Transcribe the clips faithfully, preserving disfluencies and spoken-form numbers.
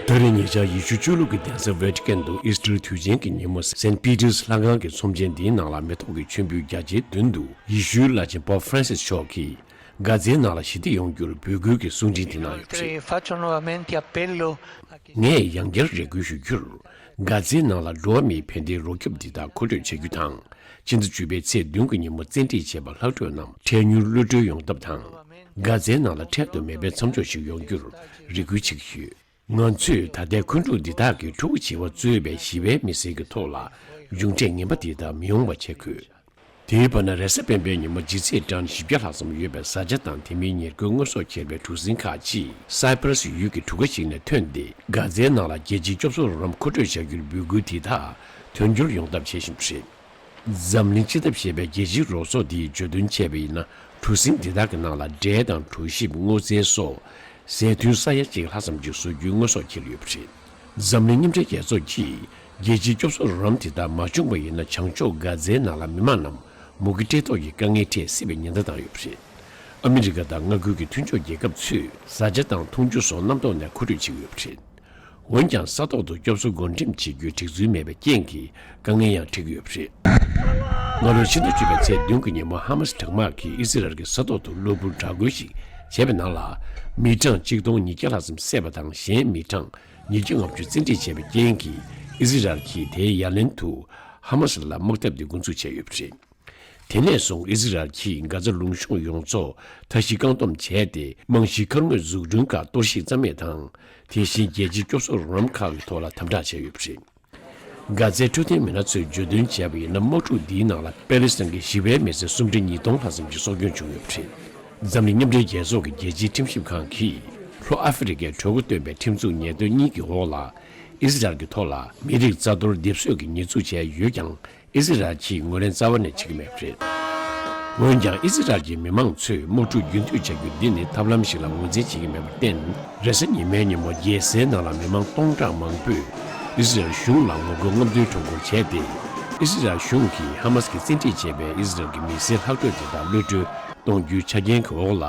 ད་རེས་ཉེ་ཆར་ཡེ་ཤུ་ཆོས་ལུགས་ཀྱི་གདན་ས་ཝེ་ཏི་ཀན་དུ་ཨིས་ཊར་དུས་ཆེན་གྱི་ཉིན་མོ་སེན་པི་ཏེར་ལྷ་ཁང་གི་ཚོམས་ཆེན་འདིའི་ནང་ལ་མེ་ཏོག་གི་མཆོད་འབུལ་རྒྱ་ཆེའི་མདུན་དུ་ཡེ་ཤུའི་བླ་ཆེན་པོབ་ཧྥ་རན་སིས་མཆོག་གིས་གྷ་ཛའི་ནང་ལ་ཞི་བདེ་ཡོང་རྒྱུར་འབོད་སྐུལ་གྱི་གསུང་འཕྲིན་དེ་གནང་ཡོད་པ་རེད། Faccio nuovamente appello a chi ངས་ཡང་བསྐྱར་རེ་སྐུལ་ཞུ་རྒྱུར། གྷ་ཛའི་ནང་ལ་འགྲོ་བ་མིའི་ཕན་བདེའི་རོགས་སྐྱོབ་འདི་དག་མཁོ་སྤྲོད་བྱ་རྒྱུ་དང་། ཕྱི་ཟླ་བཅུ་པའི་ཚེས་བདུན་གྱི་ཉིན་མོ་བཙན་ཁྲིད་བྱས་པ་ལྷག་འཕྲོས་རྣམས་འཕྲལ་མྱུར་གློད་གྲོལ་ཡོང་ཐབས་དང་། གྷ་ཛའི་ནང་ལ་འཕྲལ་དུ་མེ་འཕེན་མཚམས་འཇོག་ཞིག་ཡོང་རྒྱུར་རེ་སྐུལ་བྱེད་ཀྱི་ཡོད། ང་ཚོས་ད་ལྟའི་འཁོན་འཁྲུག་འདི་དག་གིས་ཕྲུ་གུ་བྱིས་པ་གཙོས་པའི་ཞི་བའི་མི་སེར་གྱི་ཐོག་ལ་མཇུག་འབྲས་ངན་པ་འདི་དག་མི་ཡོང་བ་བྱེད་དགོས། དེའི་བར་ན་རེས་གཟའ་སྤེན་པའི་ཉིན་མོ་ལྗིད་ཚད་གྲངས་བཞི་བརྒྱ་ལྷག་ཙམ་ཡོད་པའི་བཟའ་བཅའ་དང་དེ་མིན་ཉེར་མཁོའི་དངོས་ཟོག་འཁྱེར་བའི་གྲུ་གཟིངས་ཁག་ཅིག་སའི་པ་ར་སི་ཡུལ་གྱི་གྲུ་ཁ་ཞིག་ནས་ཐོན་ཏེ། གྷ་ཛའི་ནང་ལ་རྒྱལ་སྤྱིའི་སྐྱོབ་གསོ་རོགས་རམ་མཁོ་སྤྲོད་བྱ་རྒྱུར་འབོད་སྐུལ་དེ་དག་དོན་འགྱུར་ཡོང་ཐབས་བྱེད་བཞིན་པ་རེད། འཛམ་གླིང་སྤྱི་ཟླ་བཞི་པའི་རྒྱལ་སྤྱིའི་རོགས་ཚོགས་འདིས་བརྗོད་དོན་བྱས་པ་ཡིན་ན། གྲུ་གཟིངས་འདི་དག་གི་ནང་ལ་འབྲས་དང་གྲོ་ཞིབ། སྔོ་ཚལ་སོགས་ཟས་ཐུན་ས་ཡ་གཅིག་ལྷག་ཙམ་ཅིག་བཟོ་རྒྱུའི་དངོས་ཟོག་འཁྱེར་ཡོད་པ་རེད། འཛམ་གླིང་མཉམ་འབྲེལ་རྒྱལ་ཚོགས་ཀྱིས་རྒྱལ་སྤྱིའི་སྐྱོབ་གསོ་རོགས་རམ་དེ་དག་མ་བྱུང་བ་ཡིན་ན། བྱང་ཕྱོགས་གྷ་ཛའི་ནང་ལ་མི་མང་རྣམས་མུ་གེ་བཀྲེས་ལྟོགས་ཀྱི་དཀའ་ངལ་འཕྲད་སྲིད་པའི་ཉེན་བརྡ་བཏང་ཡོད་པ་རེད། ཨ་མི་རི་ཀ་དང་མངའ་ཁུལ་གྱི་མཐུན་ཕྱོགས་རྒྱལ་ཁབ་ཚོས་བཟའ་བཅའ་དང་འཐུང་ཆུ་སོགས་གནམ་ཐོག་ནས་མཁོ་སྤྲོད་བྱེད་ཀྱི་ཡོད་པ་རེད། འོན་ཀྱང་ས་ཐོག་ཏུ་སྐྱོབ་གསོ་བགོ་འགྲེམས་བྱེད་རྒྱུའི་སྒྲིག་འཛུགས་མེད་པའི་རྐྱེན་གྱིས་དཀའ་ངལ་ཡང་འཕྲད་ཀྱི་ཡོད་པ་རེད། སྔ་ལོའི་ཕྱི་ཟླ་བཅུ་པའི་ཚེས་བདུན་གྱི་ཉིན་མོ་ཧ་མ་སི་དྲག་དམག་གིས་ཨི་ཟི་རལ་གྱི་ས་ཐོག་ཏུ་གློ་བུར་དྲག་རྒོལ་ཞིག་བྱས་པའི་ནང་ལ། མི་གྲངས་གཅིག་སྟོང་ཉིས་བརྒྱ་ལྷག་ཙམ་བསད་པ་དང་། གཞན་མི་གྲངས་ཉིས་བརྒྱ་ལྔ་བཅུ་བཙན་ཁྲིད་བྱས་པའི་རྐྱེན་གྱིས། ཨི་ཟི་རལ་གྱིས་དེའི་ཡ་ལན་དུ་ཧ་མ་སི་ལ་དམག་འཐབ་དེ་འགོ་འཛུགས་བྱས་ཡོད་པ་རེད། དེ་ནས་བཟུང་ཨི་ཟི་རལ་གྱིས་གྷ་ཛ་ལུང་གཤོང་ཡོངས་རྫོགས་མཐའ་བཞི་བཀག་སྡོམ་བྱས་ཏེ། རྨང་གཞིའི་མཁར་དངོས་འཛུགས་སྐྲུན་ཁག་གཏོར་བཤིག་བརྩམས་ཡོད་དང་། དེ་བཞིན་རྒྱལ་སྤྱིའི་སྐྱོབ་གསོ་རོགས་རམ་ཁག་གི་ཐོག་ལ་དམ་དྲག་བྱས་ཡོད་པ་རེད། གྷ་ཛའི་འཕྲོད་བསྟེན་མི་སྣ་ཚོས་བརྗོད་དོན་བྱས་པ་ཡིན་ན། དམག་འཁྲུག་འདིའི་ནང་ལ་པེ་ལེ་སི་ཐན་གྱི་ཞི་བའི་མི་སེར་སུམ་ཁྲི་ཉིས་སྟོང་ལྷག་ཙམ་གྱི་སྲོག་སྐྱོན་བྱུང་ཡོད་པ་རེད། འཛམ་གླིང་མཉམ་འབྲེལ་རྒྱལ་ཚོགས་ཀྱི་རྒྱལ་སྤྱིའི་ཁྲིམས་ཞིབ་ཁང་གིས་ལྷོ་ཨ་ཧྥེ་རི་ཀའི་གྲོས་འགོ་བཏོན་པའི་ཁྲིམས་འཛུགས་ཉེས་དོན་གཉིས་ཀྱི་འོག་ལ། ཨི་ཟི་རལ་གྱི་ཐོག་ལ་མི་རིགས་རྩ་གཏོར་སྡེབ་གསོད་ཀྱི་ཉེས་འཛུགས་བྱས་ཡོད་ཀྱང་། ཨི་ཟི་རལ་གྱིས་ངོས་ལེན་རྩ་བ་ནས་བྱེད་ཀྱི་མེད་པ་རེད། འོན་ཀྱང་ཨི་ཟི་རལ་གྱི་མི་མང་ཚོས་དམག་འཁྲུག་རྒྱུན་མཐུད་བྱ་རྒྱུ་འདི་ནི་ཐབས་ལམ་ཞིག་ལ་ངོས་འཛིན་བྱེད་ཀྱི་མེད་པར་བརྟེན། རེས་གཟའ་ཉི་མའི་ཉིན་མོ་རྒྱལ་སའི་ནང་ལ་མི་མང་སྟོང་ཕྲག་མང་པོས་ཨི་ཟི་རལ་གཞུང་ལ་ངོ་རྒོལ་རྔམ་སྟོན་ཁྲོམ་སྐོར་བྱས་ཏེ། ཨི་ཟི་རལ་གཞུང་གིས་ཧ་མ་སི་གིས་བཙན་ཁྲིད་བྱས་པའི་ཨི་ཟི་རལ་གྱི་མི་སེར་ལྷག་འཕྲོས་དེ་དག་གློད་གྲོལ་གཏོང་རྒྱུའི་ཆ་རྐྱེན་གྱི་འོག་ལ།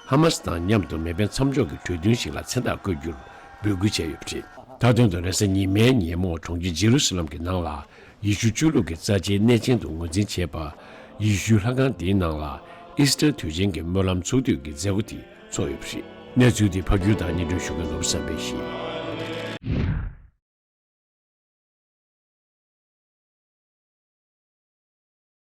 ཧ་མ་སི་དང་མཉམ་དུ་མེ་འཕེན་མཚམས་འཇོག་གི་གྲོས་མཐུན་ཞིག་ལ་མཚན་རྟགས་བཀོད་རྒྱུར་འབོད་སྐུལ་བྱས་ཡོད་པ་རེད། མཐའ་དོན་དུ་རེས་གཟའ་ཉི་མའི་ཉིན་མོ་གྲོང་ཁྱེར་ཇེ་རུ་སི་ལམ་གྱི་ནང་ལ། ཡེ་ཤུ་ཆོས་ལུགས་ཀྱི་རྩ་ཆེའི་གནས་ཆེན་དུ་ངོས་འཛིན་བྱེད་པ། ཡེ་ཤུའི་ལྷ་ཁང་དེའི་ནང་ལ་ཨིས་ཊར་དུས་ཆེན་གྱི་སྨོན་ལམ་ཚོགས་དུས་ཀྱི་མཛད་སྒོ་དེ་ཚོགས་ཡོད་པ་རེད། གནས་ཚུལ་དེ་ཕབ་སྒྱུར་དང་སྙན་སྒྲོན་ཞུ་མཁན་ནོར་བུ་བསམ་འཕེལ་ཡིན།